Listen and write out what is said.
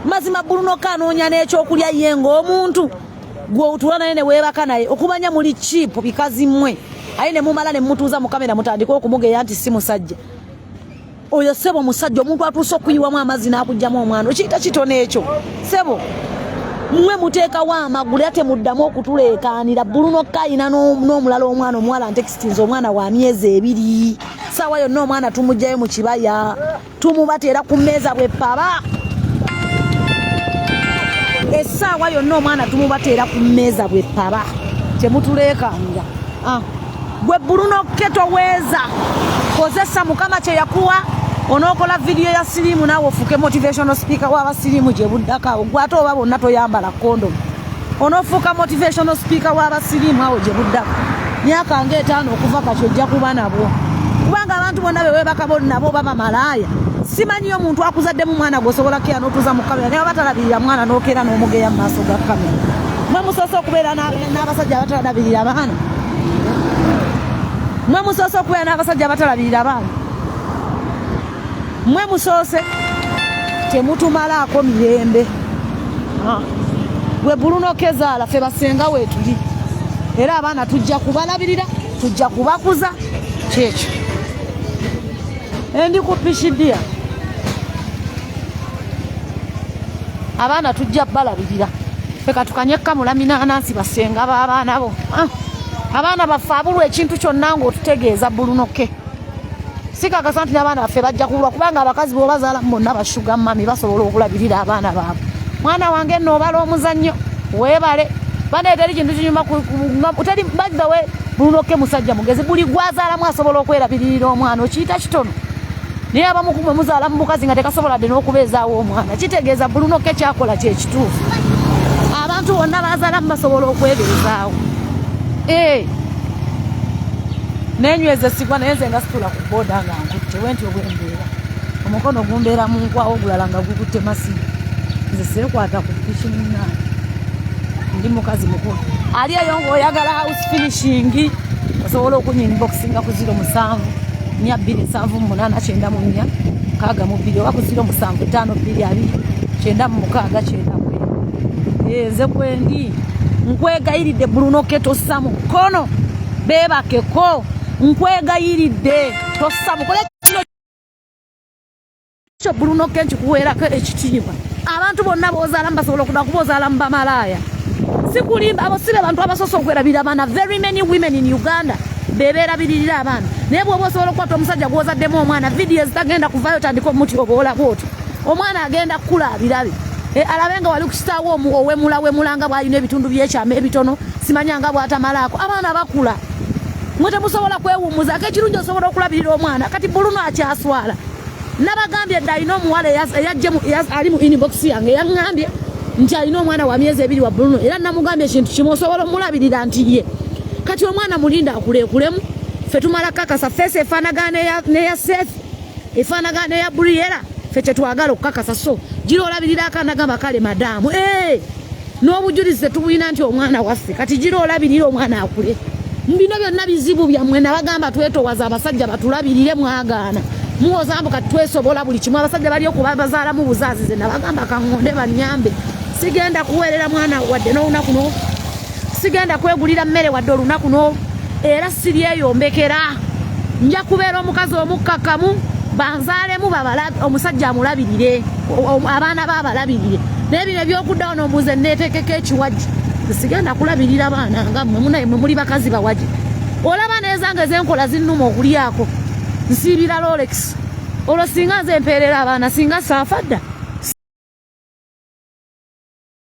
Mazima Bruno K anoonya n'ekyokulya ye ng'omuntu gwe otula naye ne weebaka naye okumanya muli cheap bikazi mmwe, aye ne mumala ne mutuuza mu kamera mutandike okumugeya nti si musajja. Oyo sebo musajja, omuntu atuuse okuyiwamu amazzi n'akugyamu omwana, okiyita kitono ekyo sebo? Mmwe muteekawo amagulu era temuddamu okutuleekaanira. Bruno K ayina n'omulala omwana omuwala ntekisitinze omwana wa myezi 2. Saawa yonna omwana tumugjayo mu kibaya, tumubateera ku mmeeza bwe paba. Essaawa yonna omwana tumubateera ku mmeeza bwe paba, temutuleekaanira. Ah. Gwe Bruno K toweeza, kozesa Mukama kye yakuwa. Onookola vidiyo ya siriimu naawe ofuuke motivational speaker w'abasiriimu gye buddako awo. Gwe ate oba bonna toyambala kondomu, onoofuuka motivational speaker w'abasiriimu awo gye buddako. Myaka nga 5 okuva kati ojja kuba nabwo, kubanga abantu bonna be weebaka bo nabo baba malaaya. Simanyiyo omuntu akuzaddemu mwana gwosobola keya n'otuuza mu kamera naye batalabirira mwana, n'okeera n'omugeya mu maaso ga kamera. Mwe musoose okubeera n'abasajja abatalabirira abaana? Mwe musoose okubeera n'abasajja abatalabirira abaana? Mwe musoose? Temutumalaako mirembe. Ah. Gwe Bruno Kezaala, ffe basenga weetuli era abaana tujja kubalabirira, tujja kubakuza. Kyekyo, endi ku pishidia, abaana tujja balabirira. Ffe katukanye kamulaminanansi basenga b'abaana bo. Ah. Abaana baffe abulwa ekintu kyonna ng'otutegeeza. Bruno K, sikakasa nti n'abaana baffe bajja kubulwa, kubanga abakazi bwobazaala bonna ba sugar mummy basobola okulabirira abaana baabwe. Mwana wange nno obala omuzannyo, weebale bane, teri kintu kinyuma teri. By the way, Bruno K musajja mugezi, buli gwazaalamu asobola okwerabiririra omwana, okiyita kitono? Naye abamu kumwe muzaala mu bukazi nga tekasobola dde n'okubeezaawo omwana. Kitegeeza Bruno K kyakola kyekituufu, abantu bonna bazaalamu basobola okwebeezaawo. Eh. Nenyweza esigwa, naye nze nga situla ku booda nga nkutte bwenti obwembeera, omukono gumbeera mu nkwawo, ogulala nga gukutte masimu. Nze seekwata ku piki munnaange, ndi mukazi mukulu. Ali eyo ng'oyagala house finishing, osobola okunyinboxinga ku 0742 7894 62 oba ku 07522296 . Nze kwendi, nkwegayiridde, Bruno K tossa mukono, beebakeko. Nkwegayiridde, tossa mukono kino kyo. Bruno K, nkikuweerako ekitiibwa. Abantu bonna boozaalamu basobola okuda kuba ozaalamu bamalaaya, sikulimba. Abo si be bantu abasoose okwerabira abaana. Very many women in Uganda bebeerabiririra abaana, naye bw'oba osobola okukwata omusajja gw'ozaddemu omwana, vidiyo ezitagenda kuvayo, tandika omuti oba olaba otyo omwana agenda kukula abirabe. Eh, alabe nga wali ku kitaawo owemulawemula nga bw'alina ebitundu byekyama ebitono, simanya nga bw'atamalaako. Abaana bakula, mwe temusobola kwewummuzaako. Ekirungi osobola okulabirira omwana. Kati Bruno akyaswala. Nabagambye dda, alina omuwala eyajje ali mu inbox yange, yaŋŋambye nti alina omwana wa myezi 2 wa Bruno, era namugambye ekintu kimu: osobola omulabirira? Nti ye. Kati omwana mulinda akuleekulemu, ffe tumala kakasa face efaanagana neya Seth, efaanagana neya Briella. Ffe kyetwagala okukakasa. So gira olabirira akaana. Gamba kale madaamu. Eh! N'obujulizi tetubulina nti omwana waffe. Kati gira olabirira omwana akule. Bino byonna bizibu byammwe. Nabagamba twetowaza, abasajja batulabirire, mwagaana, muwoza mbu kati twesobola buli kimu. Abasajja bali okuba bazaalamu buzaazi. Ze nabagamba kaŋŋonde bannyambe, sigenda kuweerera mwana wadde n'olunaku, no sigenda kwegulira mmere wadde olunaku, no era siryeyombekera. Nja kubeera omukazi omukkakkamu, banzaalemu omusajja amulabirire, abaana be abalabirire. Naye bino ebyokuddawo nombuuza neetekeko ekiwagi, sigenda kulabirira baana nga mmwe. Munaye mwe muli bakazi bawagi. Olaba nezange zenkola zinnuma okulyako, nsiibira Rolex. Olwo singa nze mpeerera abaana, singa saafa dda.